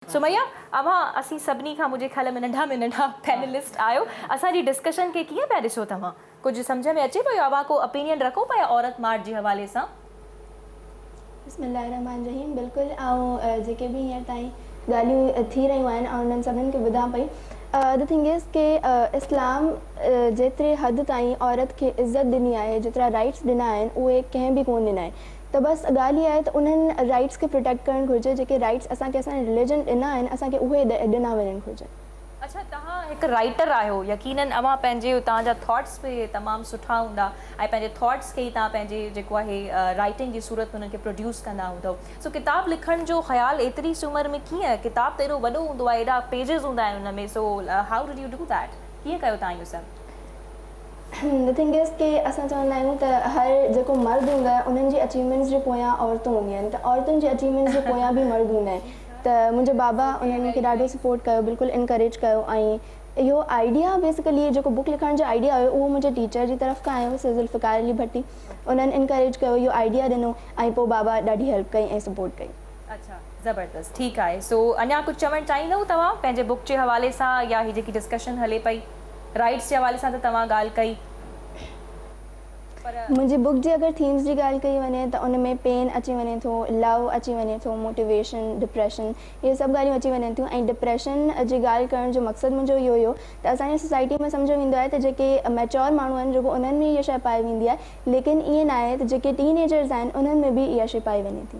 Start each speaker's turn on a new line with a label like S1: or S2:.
S1: سميه، اوهان اسين سڀني کان منهنجي خيال ۾ ننڍا ۾ ننڍا پينلسٽ آهيو. اسان جي ڊسڪشن کي ڪيئن پيا ڏسو توهان؟ ڪجهه سمجهه ۾ اچي پيو؟ اوهان ڪو اپينين رکو پيا عورت مارچ جي حوالي سان؟
S2: بسم الله الرحمٰن الرحيم بلڪل، آئون جيڪي به هينئر تائين ڳالهيون ٿي رهيون آهن، آئون انهن سڀني کي ٻڌان پئي. The thing is ڪي اسلام جيتري حد تائين عورت کي عزت ڏني آهي، جيترا رائٽس ڏنا آهن، اهي ڪنهن به ڪونه ڏنا آهن. ته بس ڳالهه اها آهي ته انهن رائٽس کي پروٽيڪٽ ڪرڻ گهرجي. جيڪي رائٽس اسان کي اسان جي رليجن ڏنا آهن، اسان کي اهي ڏنا وڃڻ گهرجن.
S1: اڇا، توهان هڪ رائٽر آهيو، يقينن اوهان پنهنجي توهان جا ٿاٽس به تمام سٺا هوندا ۽ پنهنجي ٿاٽس کي ئي توهان پنهنجي جيڪو آهي رائٽنگ جي صورت ۾ انهن کي پروڊيوس ڪندا هوندؤ. سو ڪتاب لکڻ جو خيال ايتري سي عمر ۾ ڪيئن؟ ڪتاب ته ايڏو وڏو هوندو آهي، ايڏا پيجز هوندا آهن ان ۾، so how did you do that? ڪيئن ڪيو توهان اهو سڀ؟
S2: The thing is ڪي اسان چوندا آهيون ته هر جيڪو مرد هوندو آهي، انهن جي اچيومينٽس جي پويان عورتون هونديون آهن، ته عورتن جي اچيومينٽس جي پويان به مرد هوندا آهن. ته منهنجو بابا انهن مون کي ڏاڍو سپورٽ ڪيو، بلڪل انڪريج ڪيو. ۽ اهو آئيڊيا بيسيڪلي جيڪو بڪ لکڻ جو آئيڊيا هيو، اهو منهنجي ٽيچر جي طرف کان آيو، سر ذوالفقار علي ڀٽي. انهن انڪريج ڪيو، اهو آئيڊيا ڏنو ۽ پوء بابا ڏاڍي هيلپ ڪئي ۽ سپورٽ ڪئي.
S1: اڇا، زبردست، ٺيڪ آهي. سو اڃا ڪجهه چوڻ چاهيندؤ توهان پنهنجي بڪ جي حوالي سان يا هي جيڪي ڊسڪشن هلي پئي؟ رائٽس جي حوالي سان ته توهان ڳالهه ڪئي پر.
S2: منهنجي بڪ جي اگر ٿيمز جي ڳالهه ڪئي وڃي ته ان ۾ پين اچي وڃي ٿو، لو اچي وڃي ٿو، موٽيويشن، ڊپريشن، اهي سڀ ڳالهيون اچي وڃن ٿيون. ۽ ڊپريشن جي ڳالهه ڪرڻ جو مقصد منهنجو اهو هيو ته اسان جي سوسائٽي ۾ سمجهيو ويندو آهي ته جيڪي ميچور ماڻهو آهن، رڳو انهن ۾ اها شيء پائي ويندي آهي، ليڪن ائين ناهي ته جيڪي ٽين ايجرز آهن، انهن ۾ به اها شيء پائي وڃي ٿي.